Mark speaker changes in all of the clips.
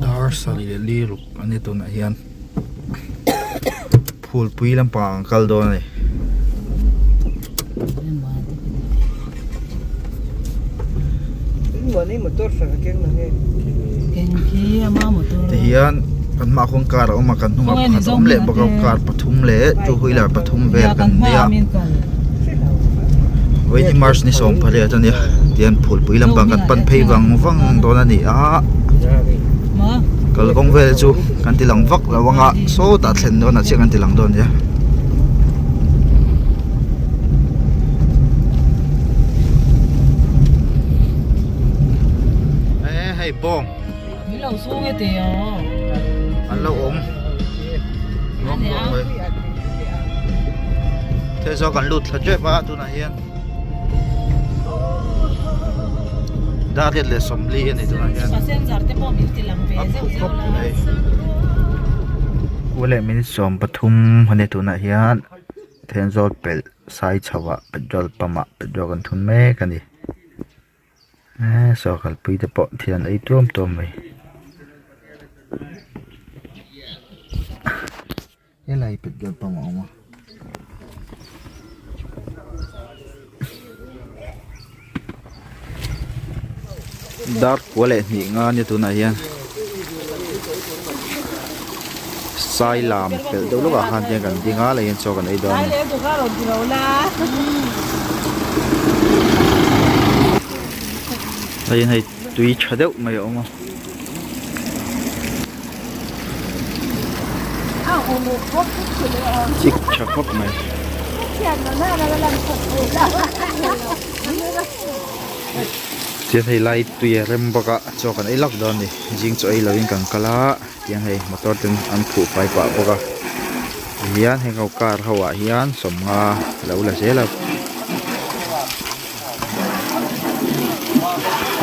Speaker 1: Dar sarih leh li ruk a ni tunah hian phulpui lampang an kal dawn a ni. Tihian kan hmaah khuan car a awm a kan hnungah pakhat a awm leh bawk a car pathum leh two wheeler pathum vel kan nei a vawiin hi march ni 18 a nia tihian phulpui lampang kan pan phei vang vang dawn a ni a kalkawng vel chu kan ti lang vak lo ang a sawtah thlen dawnah chiah kan ti lang dawn a nia. E hei bawng
Speaker 2: Min lo sung e tih aw.
Speaker 1: An lo awm. Bawng bawng mai. Thei zawk an lut thla tep a tunah hian. Dar riat leh sawmli a ni tunah hian.
Speaker 2: Passenger te pawh min ti lang ve zeuh zeuh la.
Speaker 1: Kua leh minute 13 a ni tunah hian. Thenzawl pelh sai chho ah petrol pump ah petrol kan thun mek a ni eee saw kalpui te pawh thil an ei tuam tuam mai helai petrol pump a awm a. Dar kua leh hnih nga ania tunah hian sai lam pelh deuh lawkah khan hian kan ding a lei hian chaw kan ei dawn a ni. Hei hei tui tha deuh mai a awm a. Chik tha khawp mai. Tiang hei lai tui a rem bawk a chaw kan ei lak dawn a ni zing chaw ei lovin kan kal a tiang hei motor ten an phuh fai pah bawk a tihian heng ho car ho ah hian sawmnga a lo la zel a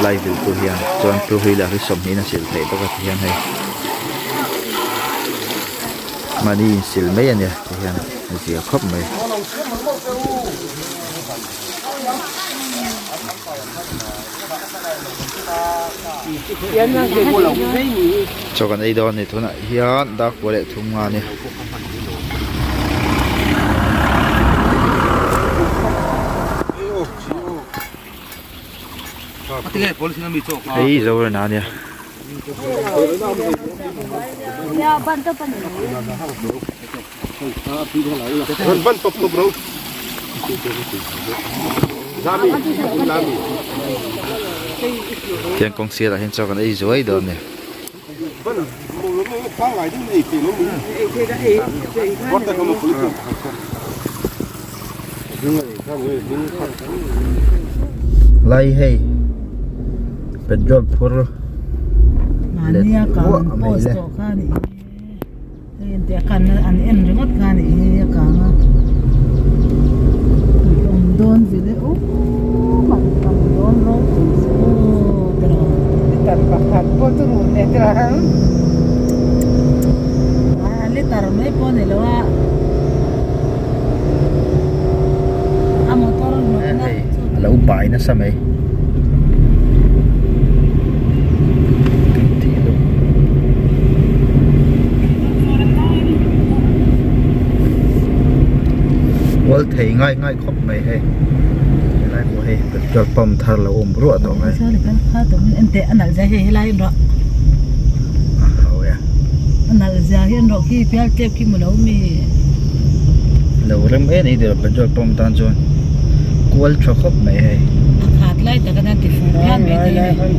Speaker 1: lai vil tu hian chuan two wheeler hi sawmhnih in a sil theih bawk a tihian hei mahni insil mai a nia tihian a zia khawp mai. Chaw kan ei dawn a ni tunah hian dar kua leh thum nga a ni. Hei Zorina a nia. Tiang kawng sirah hian chaw kan ei zuai dawn a ni. Lai hei petrol phur let ruah mai le.
Speaker 2: Hei an tih a kan an en ringawt kha a nih hi a kang a tui awm dawn vil e uuh man tam dawn ropui si aw tiraw
Speaker 3: litre pakhat pawh chu ruh leh tiraw ang
Speaker 2: a litre mai pawh a ni lo a a motor hnawhna
Speaker 1: hei a lo bai nasa mai. Kual thei ngai ngai khawp mai hei helai pawh hei petrol pump thar lo awm ruah tawh mai lo rem em em tur petrol pump tan chuan kual tha khawp mai hei.
Speaker 2: A khat lai tak a ti fuh phian mai thei a ni.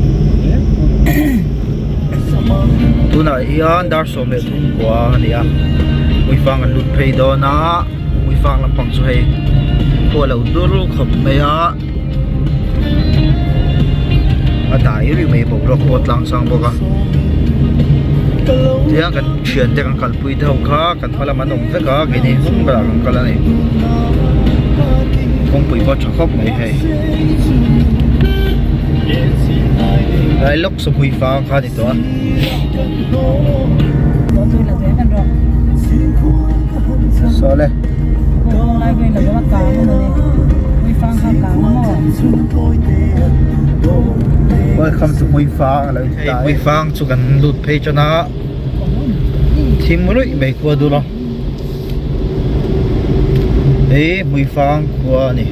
Speaker 1: Tunah hian dar 13 kua a ni a Uifang an lut phei dawn a Uifang lampang chu hei khua lo dur khawp mai a a dai rih mai boruak pawh a tlang sang bawk a tiang kan thian te kan kalpui te ho kha kan hma lamah an awm vek a keini hnung berah kan kal a ni kawngpui pawh a tha khawp mai hei tlai lawk sawhmui fang kha a ni tawh a. Saw le.
Speaker 2: kha kang a maw?
Speaker 1: Welcome to Hmuifang a lo inti ta e. Hmuifang chu kan lut phei tan a, thim ruih mai khua dul a. Hei Hmuifang khua a ni.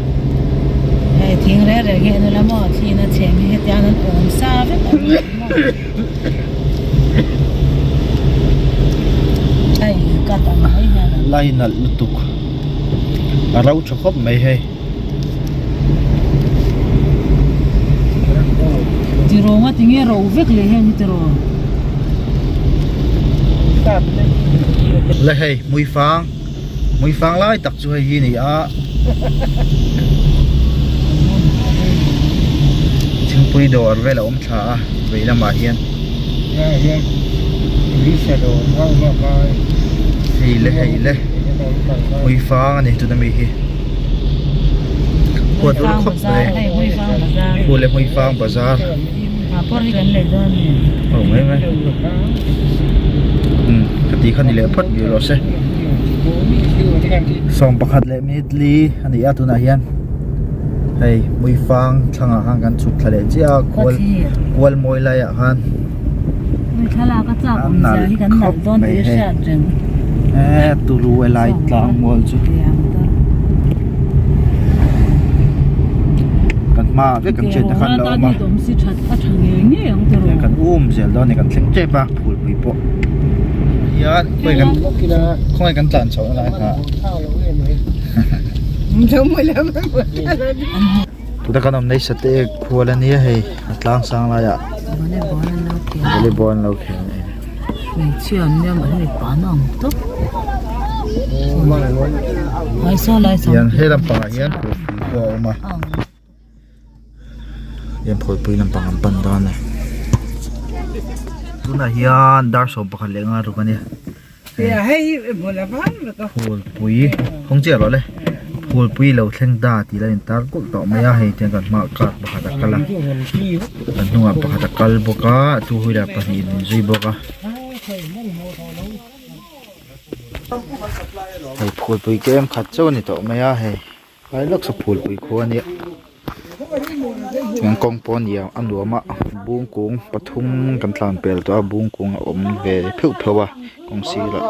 Speaker 2: Hei thing reng reng hi en ula maw thliin a chhem hi hetiang an awm sa vek a ni maw? Hei cut ang mai hian an.
Speaker 1: Lai nalh lutuk a ro tha khawp mai hei.
Speaker 2: Tiraw nga tinge ro vek leh hian hi tiraw.
Speaker 1: Le hei Hmuifang Hmuifang lai tak chu hei hi ni a Thingpui dawr vel a awm thla a vei lamah hian hei le hei le Hmuifang a ni tuna mi hi khua dur khawp mai khu le Hmuifang bazar aw mai mai umm ka tih kha ni leh phawt rih rawh se 11 leh minute li a ni a tunah hian hei Hmuifang thlangah khan kan chhuk thla leh chiah a kual kual mawi laiah khan a nalh khawp mai hei eee turu e lai tlang mual chu kan hmaah vek kan chhiat te khan la awm a kan um zel dawn a ni kan thleng tep a phulpui pawh hian khawngaih kan tlan chhoh na lai kha. Tuna kan awm nei sateh e khual a nia hei a tlang sang laiah volleyball an lo khel a ni.
Speaker 2: Hmeichhia an nia mahni mipa an ang tawp.
Speaker 1: Hian he lampangah hian phulpui pawh a awm a hian phulpui lampang an pan dawn a ni. Tunah hian dar 11 leh ruk a nia. Phulpui kawng chiah rawh le phulpui lo thleng ta tih la intar kulh tawh mai a hei tiang kan hmaah car pakhat a kal a kan hnungah pakhat a kal bawk a two wheeler pahnih in zui bawk a hei phulpui kem khat chauh a ni tawh mai a hei. Lai lawk saw phulpui khua a nia chuan kawng pawh a ni a nuam a bung kung pathum kan tlan pel tawh a bung kung a awm ve pheuh pheuh a kawng sirah.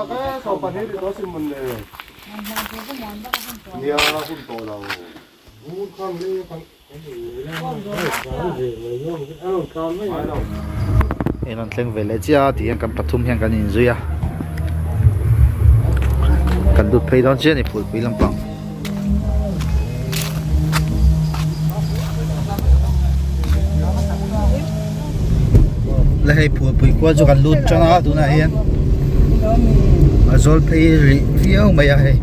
Speaker 1: Hei rawn thleng ve leh chiah a ti hian kan pathum hian kan inzui a kan lut phei dawn chiah a ni phulpui lampang. Le hei phulpui khua chu kan lut tan a tunah hian a zawl phei rih viau mai a hei.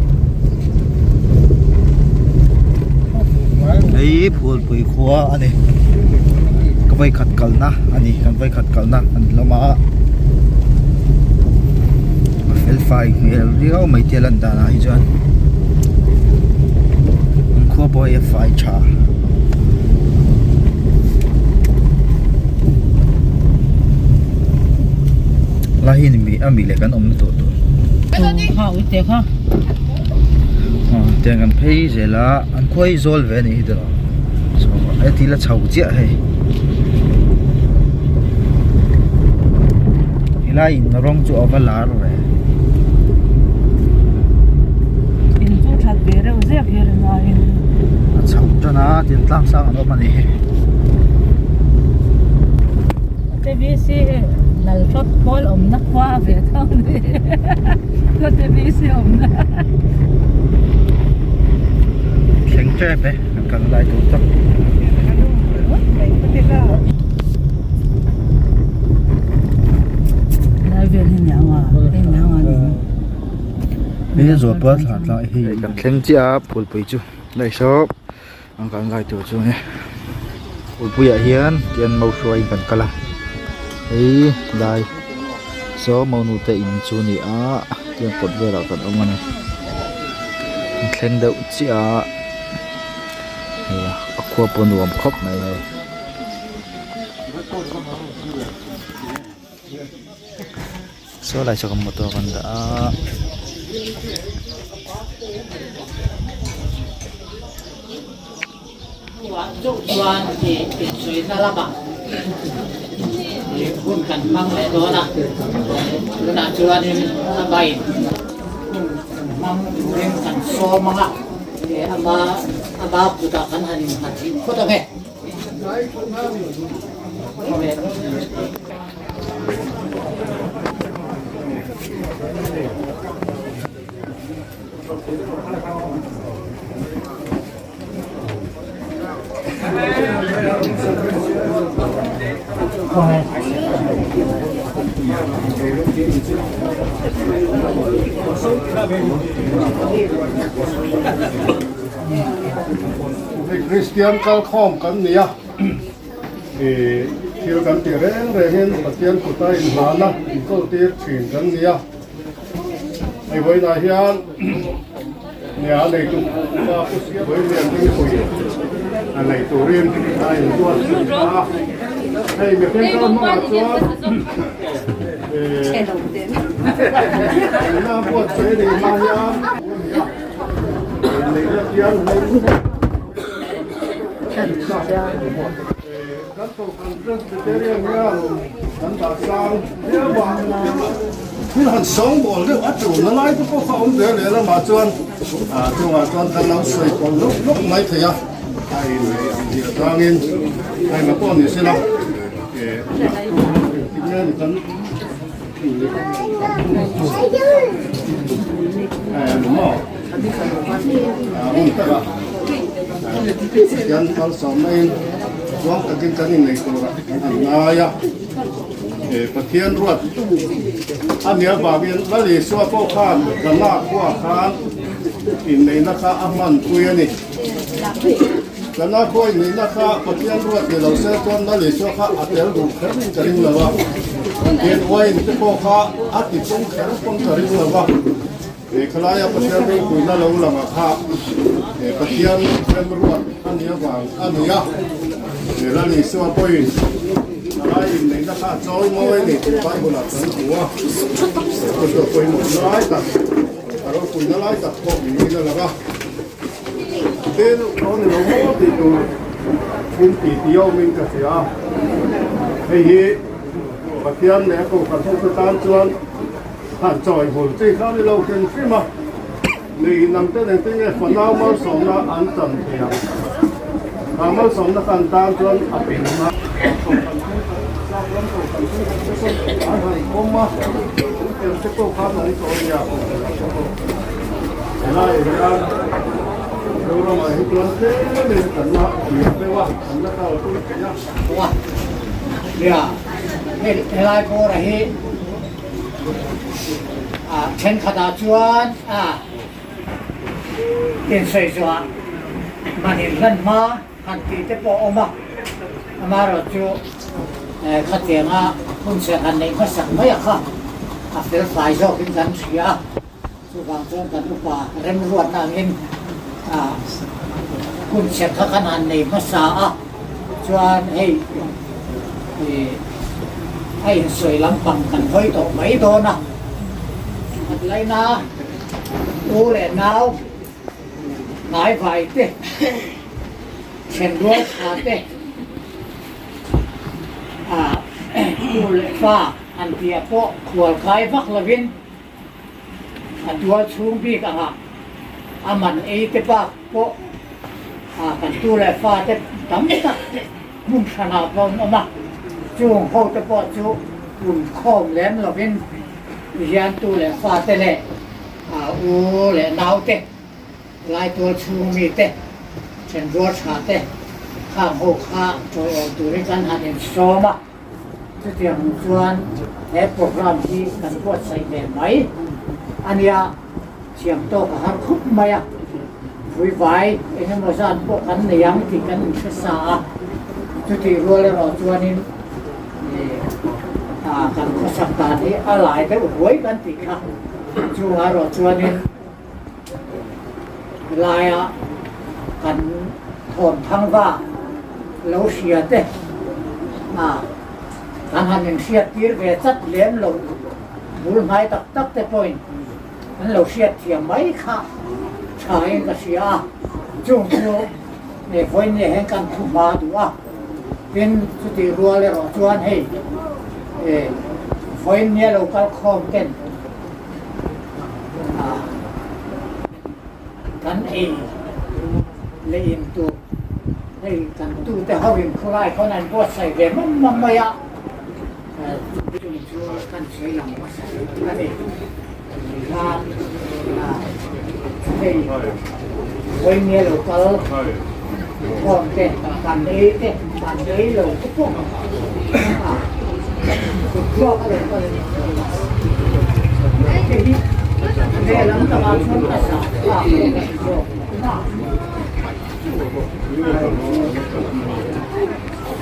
Speaker 1: Hei phulpui khua a ni ka vawikhat kalna a ni kan vawikhat kalna kan lawm a a fel fai hmel viau mai te a lan danah hi chuan an khua pawh hi a fai tha. Lai hi a mi leh kan awmna tur tur. Tiang kan phei zel a an khua hi zawl ve a nih hi tawh heti la chho chiah hei helai in rawng chu a va lar ve
Speaker 2: in chu that ve reuh zek hi rin aiin
Speaker 1: a chho tan a tin tlang sang an awm a ni hi.
Speaker 2: TBC lal hrawt pawl awmna khua a ve tho ni ka TBC awmna
Speaker 1: thleng tep e kan kal lai tur tak
Speaker 2: lai vel hi niang a hei niang a ni
Speaker 1: hei zual pawh a thla tlang hei kan thleng chiah a phulpui chu daih saw An kan ngai tur chu ni Phulpuiah hian tian mo hruaiin kan kal a hei lai saw monu te in chu a ni a tiang kawt velah kan awm a ni an thleng deuh chiah a hei a khua pawh nuam khawp mai hei. Saw lai saw kan motor kan dah a.
Speaker 4: hnuah chauh chuan ih insuihna lamah ih hun kan hmang leh dawn a, tunah chuanin a bain hun kan hmang turin kan sawm ang a, ih ama ama kutah kan han innghat rih phawt ang e.
Speaker 5: Hei Kristian kalkhawm kan ni a, ih thil kan tih reng rengin Pathian kuta inhlana inkawltir thin kan ni a. Hei vawiinah hian nia neitu pa pu Vawiilian Ringpui a nei turin a inbuat thin ta a. Hei mihring kal hmangah chuan eh ina buatsaih a nih hma hian neihna hian Kan Kohhran Presbyterian hian kan dah sang viau a, thil han sawngbawl deuh a tulna lai te pawh kha awm ve leh lamah chuan chungah chuan kan lo sawi pawlh lawk lawk mai thei a, a inneih ang hi atangin engah pawh ni sela engtin nge ni kan maw hun takah Pathian malsawmna-in tluang takin kan innei turah an ngai a. Pathian ruat a nih avangin Lal Isua pawh khan Ghana khua khan inneihna kha a hmanpui a ni. Ghana khua inneihna kha Pathian ruat ni lo se chuan Lal Isua kha a tel duh kherin ka ring lo a. Tin, wine te pawh kha a tipung kher pawn ka ring lo a. He khalaia Pathian ropuina lo langah kha he Pathian remruat a nih avang a ni a, he Lal Isua pawhin khalai inneihna kha a chawi mawi a ni tih Bible-ah kan hmu a, he thu chu a pawimawhna lai tak, a ropuina lai tak pawh niin a lang a. Tin, aw ni lo maw tih tur thil ti ti awmin ka hria a, hei hi Pathian leh a kohhran hote tan chuan Han chawi hul chi kha ni lo hrim hrim a, nei nam te nen te nge fanau malsawmna an chan thei ang. Kha malsawmna kha an tan chuan a pin a. Kohhran thenkhat, Sap ram kohhran thenkhat te sawn an han pawm a, an tel te pawh khan an chawi nia kohhran ah te pawh. Helaiah hian Mizoramah hi chuan tlem in kan la hniam deuh a, kan la kalpui thei a.
Speaker 4: Nia, helai bawrah hi Thenkhatah chuan a insawi zawhah man inhlan hma han tih te pawh a awm a, amaherawhchu khatianga hun serh han neih hmasak mai a kha a fel fai zawkin kan hria a, chuvang chuan kan upa remruatna angin hun serh kha kan han nei hmasa a. Chuan hei ih a insawi lampang kan hawi tawh mai dawn a, khat laina u leh nau hnai vai te, thenrual tha te ah u leh fa an tih ah pawh khual kai vak lovin a tual chhung bik angah a man ei te bak pawh kan tu leh fa te tam tak hmun hranah pawh an awm a, chung ho te pawh chu pun khawm lem lovin tihian tu leh fa te leh u leh nau te lai tual chhung mi te thenrual tha te khang ho kha tawiawm turin kan han insawm a. Chutiang chuan he program hi kan buatsaih ve mai a nia, thiam tawk a har khup mai a, vuivai eng emaw zat pawh kan nei ang tih kan inhre sa a, chutih rual erawh chuanin kan khawsak dan hi a lai deuh huai kan tih kha, chungah erawh chuanin Helaia kan thawmthang va lo hria te a kan han inhriat tir ve chat lem lo bul hnai tak tak te pawhin an lo hriat thiam mai kha tha in ka hria a, chung chu. Vawiin nia hian kan thu hma duh a, tin chutih rual erawh chuan hei vawiin nia lo kal khawm ten kan ei leh in tur hei kan tute ho in khulai khawn an buatsaih ve mam mam mai a, chung chu kan sawi lang hmasa a ni. Khan hei vawinia lo kal khawm te kan ei te kan ei lo te pawh kut ruak a lo kal a ni te hi lehlam takah chuan a zah thlak pawh a ni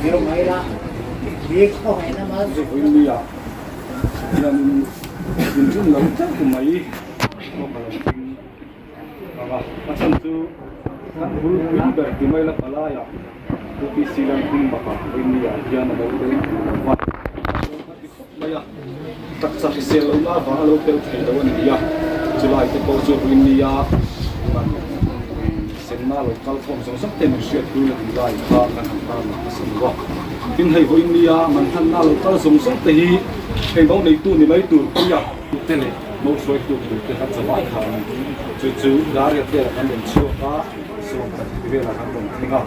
Speaker 4: zawk mai la mi khawngaihna mal
Speaker 6: Hianin inrin lo deuh mai pawh ka lo thing ang a, a chhan chu kan bul pui ber ti mai la palaiah UPC lam hming bakah Rinni-ah hian a lo tel duh lo va, a lo kha ti khawp mai a, taksa hrisel lohna avang a lo tel thei lo a ni a, chulai te pawh chu Rinni-a man senna lo kal khawm zawng zawng te min hriat hlui la tih lai kha kan han tar lang nasa lo a. Tin hei vawiin nia man hlanna lo kal zawng zawng te hi hei mo neitu ni mai tur puia te leh mo hruaitu tur te kha chawai kha an chu chu Daria velah kan rawn chhuak a, 12 velah kan rawn thleng a.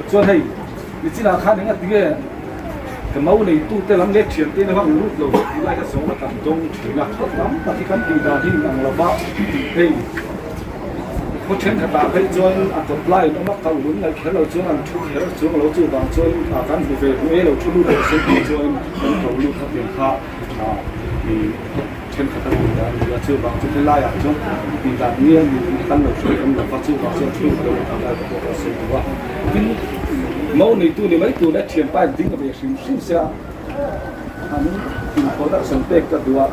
Speaker 6: Chuan hei nichinah khan eng a ti nge ka mo neitu te lam leh thian te ina vang lut lo tih lai kha zawng a kan dawng thin a, tam tak hi kan tih dan hi inang lova hei. Khaw thenkhatah phei chuan a kawt lai an awm a, kal lun ngaih kher lo chuan an thu kher chuang lo chu vang chuan kan hmu ve hmu e lo thu lut leh se tih chuan kan ko lut kha tiang kha i khaw thenkhat a tih dan a ni a, chu vang chu helaiah chuan tih dan nge a ni tih kan lo hre em lo va, chu vang chuan thu lo tih lai te pawh kan sawi duh a. Tin, mo neitu ni mai tur leh thianpa in ding ve hrim hrim se a, an introduction pek ka duh a,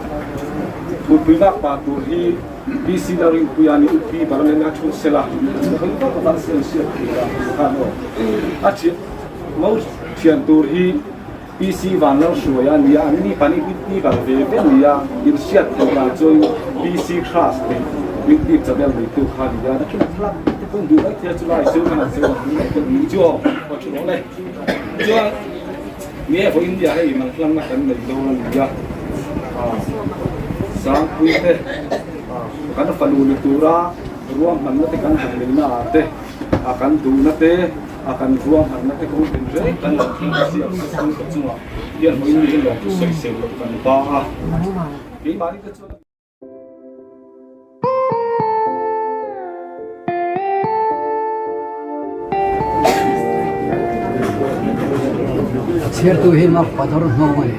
Speaker 6: mutpui vak pa tur hi. PC Lalrinpuia nih UP Parliament a thu sela thil vak vak siam siam tur a khan aw. A thian mo thian tur hi PC Vanlalhruaia a nia, an ni pahnih hi ni bal ve ve a nia, in hriat theih dan chuan PC Crush tih YouTube channel neitu kha a nia, nakin a thlalak te pawh in duh mai thei a chulai chu kan han sawi ang mai pawh ni chu aw, aw thu rawh le. Chuan nge vawiin India hei malhlanna kan nei dawn a nia, Sangpui te kan fanu ni tura ruahmanna te kan han neihna ah te, a kan duhna te, a kan ruahmanna te kawng tin reng kan lo thleng siam sak tu chungah hian vawiin ni hi lawmthu sawisel loh kan ba a, keimahni te chuan.
Speaker 7: Chhiartu hi mak pathar hnawng a ni.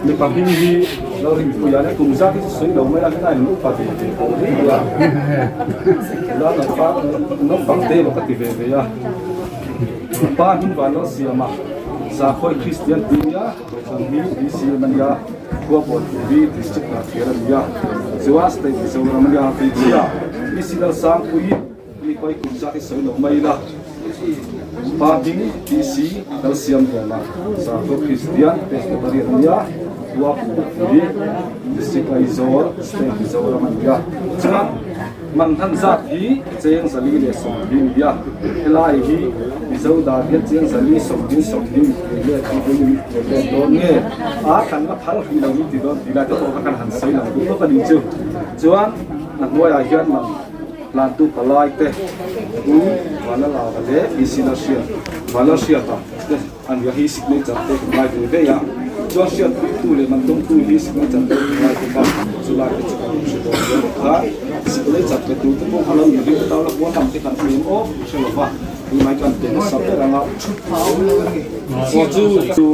Speaker 6: Mipa hming hi Lalrinpuia nia kum zat hi chu sawi lo mai a, heta in upa ve ve pawh hle mai a, la naupang te emaw ka ti ve ve a. Pa hming van lo siam a, Sakhawi Kristian tih nia Kohhran hi BCM a nia, khua Bawlpui District ah thial a ni a, chuan State Mizoram a nia, hmeichhia BC Lalsangpuii mi pawi kum zat hi sawi lo mai ila, Pa hming BC Lalsiamliana, Sakhaw Kristian Presbyterian a nia, khua Bawlpui District Aizawl State Mizoram a ni a, chuan. Man hlan zat hi 40 ni a, helai hi Mizo dan hian 40 40 mi let hi vawi mi let dawn nge a kan la phal hrih lo ni ti dawn tih lai te pawh kha kan han sawi lang duh lawk a ni chu. Chuan a hnuaiah hian man hlantu palai te u Vanlalava leh PC Lalhriat Vanlalhriata te an ria hi signature te kan ngai ve ve a, chuan hriatpuitu leh man dawngtu hi signature te kan ngai bawk a, chulai te chu kan hre dawn hle bawk a, signature pe tur te pawh kha lo inring ta la pawn lam te kan hmu em aw hre lo va, tunlai kan pe nasa ber ang a, aw chu chu.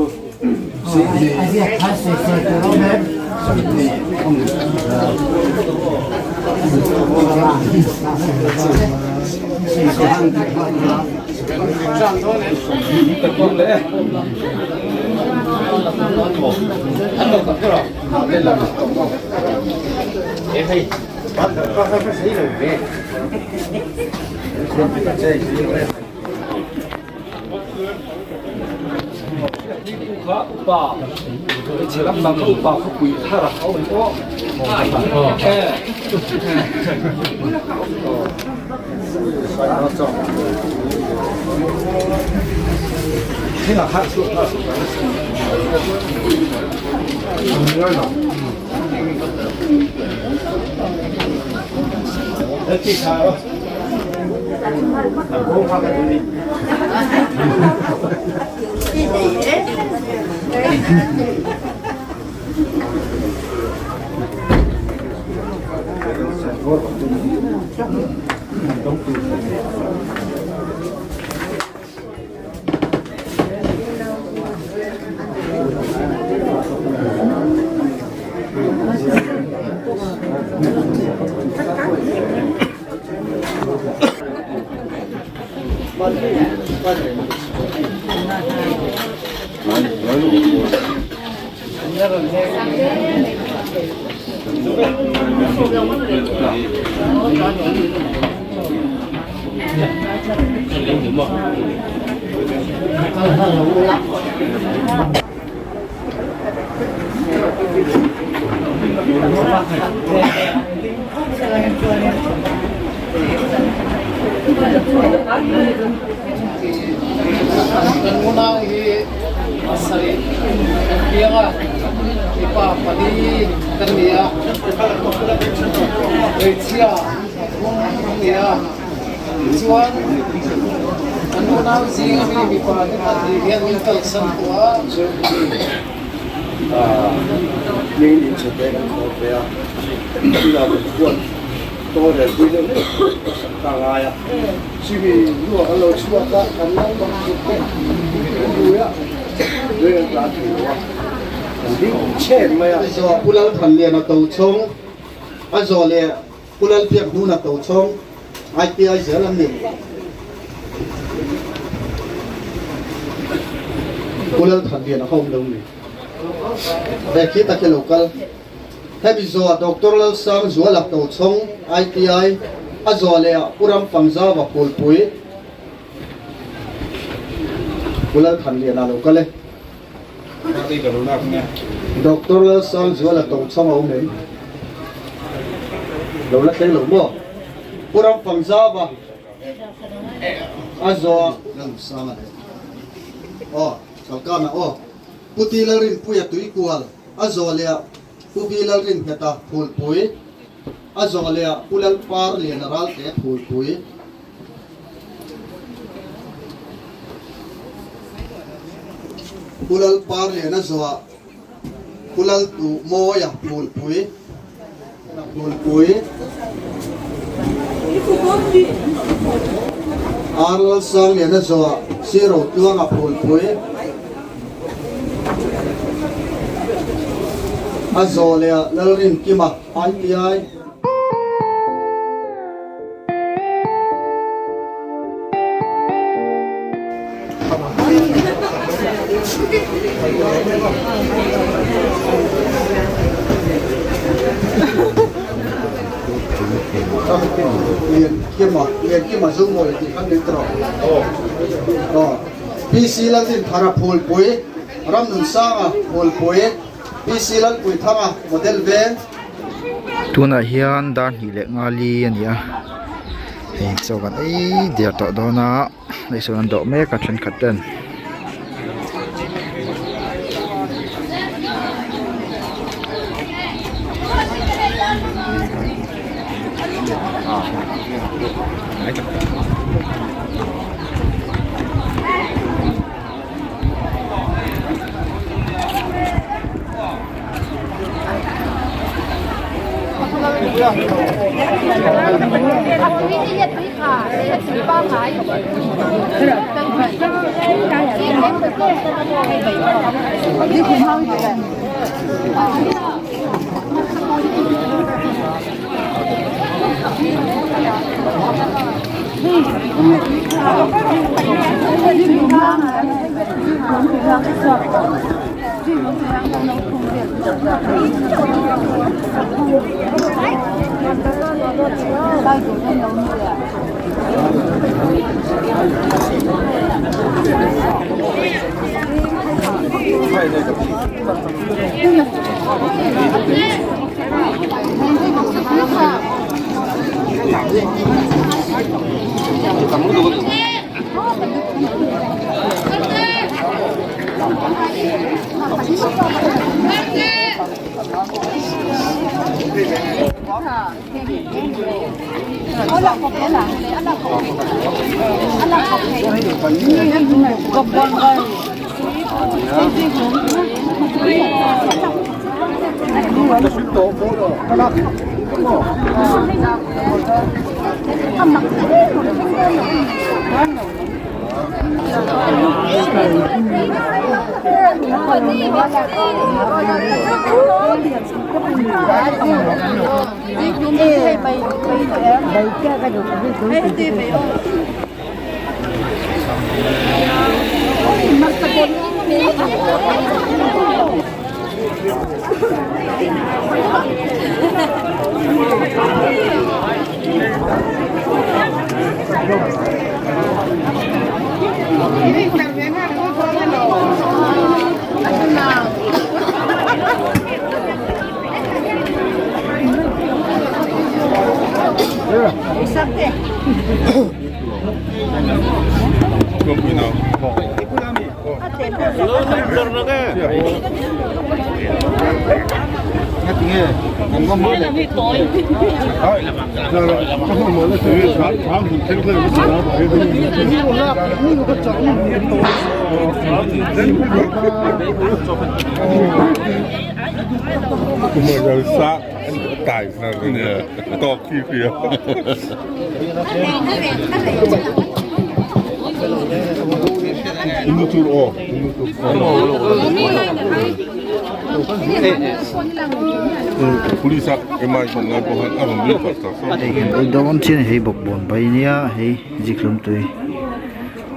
Speaker 4: Kan unau hi pasarih kan piang a, mipa pali kan ni a, hmeichhia pathum kan ni a, chuan kan unau zinga mi mipa te pahnih hian min kalsan tawh a.
Speaker 7: Hming inchhete kan khawl ve a, tunah kan huat tawrel pui deuh hlek ka sak ta ngai a. Chimi hnuah kan lo chhuak a, kan naupang chhuk te kan rui a, rui an tlan thei lo a, kan ding chhen mai a.
Speaker 5: Zawh Pu Lalthanliana Tochhawng, a zawh leh Pu Lalbiakhnuna Tochhawng, ITI zel an ni. Pu Lalthanliana kha awm lo ni. He khi tak hi lo kal. Hemi zawh Doctor Lalsangzuala Tochhawng, ITI, a zawh leh ah Pu Ramfangzauva Phulpui, Pu Lalthanliana lo kal e. Doctor Lalsangzuala Tochhawng a awm em? Lo la thleng lo maw? Pu Ramfangzauva a zawh ah Lalsanga leh aw Kalkana aw Pu Ti Lalrinpuia Tuikual A zawh leh ah Pu Bi Lalringheta Phulpui, a zawh leh ah Pu Lalpar Liana Ralte Phulpui. Pu Lalpar Liana zawh ah Pu Laltuhmawia Phulpui, Phulpui. Ar Lalsangliana zawh ah Sirotluanga Phulpui. A zawh leh ah Lalrinkima ITI. Liankima Liankima Zomawi tih khan min tawh aw. PC Lalrinthara Phulpui, Ramnunsanga Phulpui, PC Lalpuithanga Model Veng.
Speaker 1: Tunah hian dar hnih leh ngali a ni a, hei chaw kan ei der tawh dawn a, hei sawn an dawh mek a thenkhat ten. Dawn chian hei bawkbawn bai nia hei zikhlum tui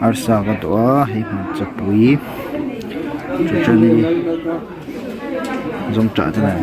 Speaker 1: arsa ka duh a hei hmarcha pui chu chuan hei zawngṭah te nen.